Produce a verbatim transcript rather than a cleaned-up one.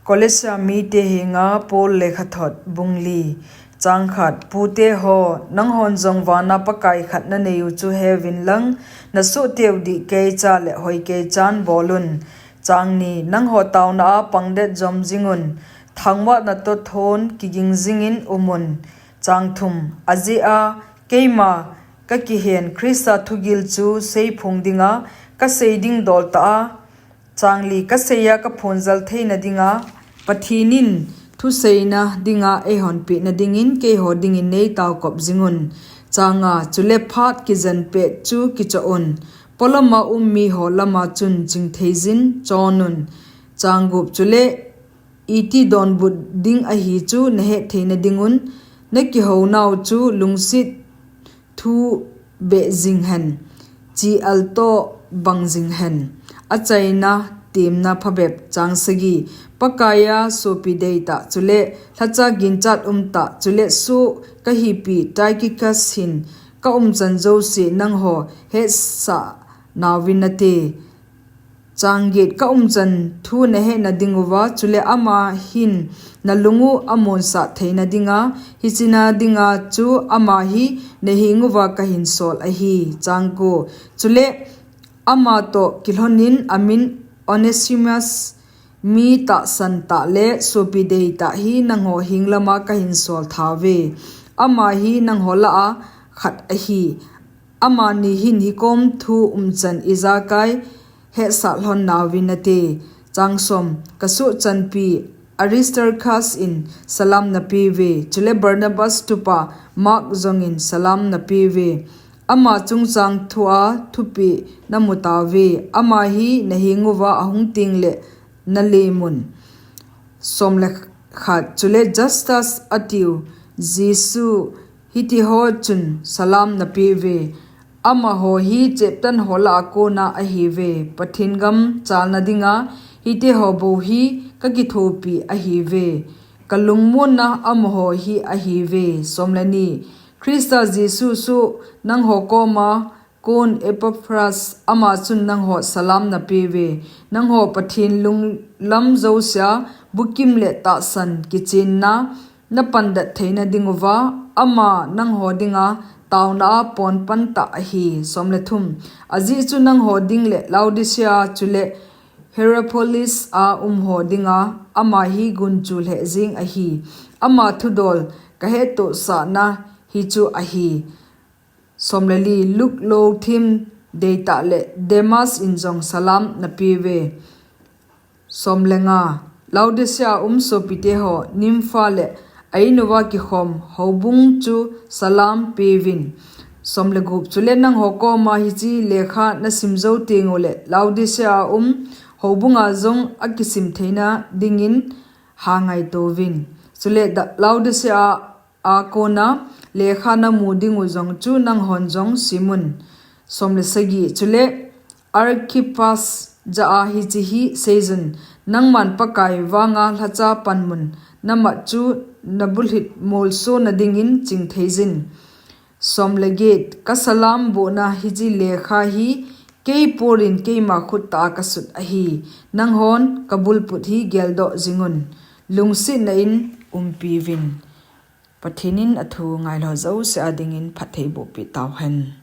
Kolosa mite henga Paul lekhathot bung li. Chang khat. Pute ho, nanghon jong vana Pakai khat nanei u chu heuvin lang, nasohte u dih keicha le hoi keichan bolun. Chang ni. Nangho taona a pangdet jom jingun, thangvahna toh thon kiging jingin umun. Chang thum. Ajeh a keima kakihen Christa thugil chu seiphong dinga kasei ding dol tah a, chang li, kasei a kaphonjal theina dinga Pathen in thuseina dinga eihonpeh nadingin keiho dingin neitaokop jingun. Chang nga. Chule phat kijen pet chu kichoh un. Polama um miho lama chun chingthei jin chonun. Chang gup. Chule iti donbut ding ahi chu nahet theina dingun, nakihounau chu lungset thu beh jing hen, chi-al toh bang jing hen. Achaina, temna phabep. Chang sagi. Pakaiya sopi deitah chule lhacha ginchat umtah chule soh kahipi Tychicus hin kaumchan jouse nangho hetsah nauvin nate. Chang get. Kaumchan thu nahetna dinguva chule ama hin nalung u amonsah theina dinga, hichena dinga chu ama hi nahenguva kahinsol ahi. Chang ko. Chule ama toh kilhonin amin Onesimus mi tahsan tah le sopi deitah hi nangho henglama kahinsol thauve. Ama hi nangho lah a khat ahi. Amani hin hikom thu umchan ijakai hetsah lhon nauvin nate. Chang som. Kasohchanpi Aristarchus in salam napeuve, chule Barnabas tupa Mark jongin salam napeuve. Ama chungchang thua thupeh namutauve. Ama hi nahenguva ahung tengle nalemun. Som le khat. Chule Justus atiu Jesu hitiho chun salam napeuve. Amaho hi cheptan ho lah a kona ahiuve. Pathen gam chalna dinga hitiho bou hi kakithopi ahiuve. Kalungmonna amaho hi ahiuve. Som le ni. Christa Jesu soh nangho koma kon Epaphras, ama chun nangho salam napeuve. Nangho Pathen lunglam jousea bukim le tahsan kichenna napandet theina dinguva, ama nangho dinga taona a ponpan tah ahi. Som le thum. Ajeh chu nangho ding le Laodicea chule Hierapolis a umho dinga ama hi gunchu lheh jeng ahi. Ama thudol kahettohsahna hichu ahi. Som le li. Luke lou thim deitah le Demas in jong salam napeuve. Som le nga. Laodicea um sopite ho, Nympha le a-in uva kikhom houbung chu salam peuvin. Som le gup. Chule nangho koma hiche lekha nasim jou tengule Laodicea um houbunga jong akisim theina dingin ha ngaitouvin. Chule da-, Laodicea a kona lekha namu dingu jong chu nanghon jong simun. Som le sagi. Chule Archippus jah a hiche hi seijun, nangman Pakai vanga lhacha panmun namat chu nabulhit molsona dingin chingthei jin. Som le get. Kasalam bohna hiche lekha hi kei polin keima khut tah a kasut ahi. Nanghon kabulput hi geldoh jingun. Lungsetna in umpiuvin. Pathen in athu ngailou jouse a dingin phattheiboh peh tauhen.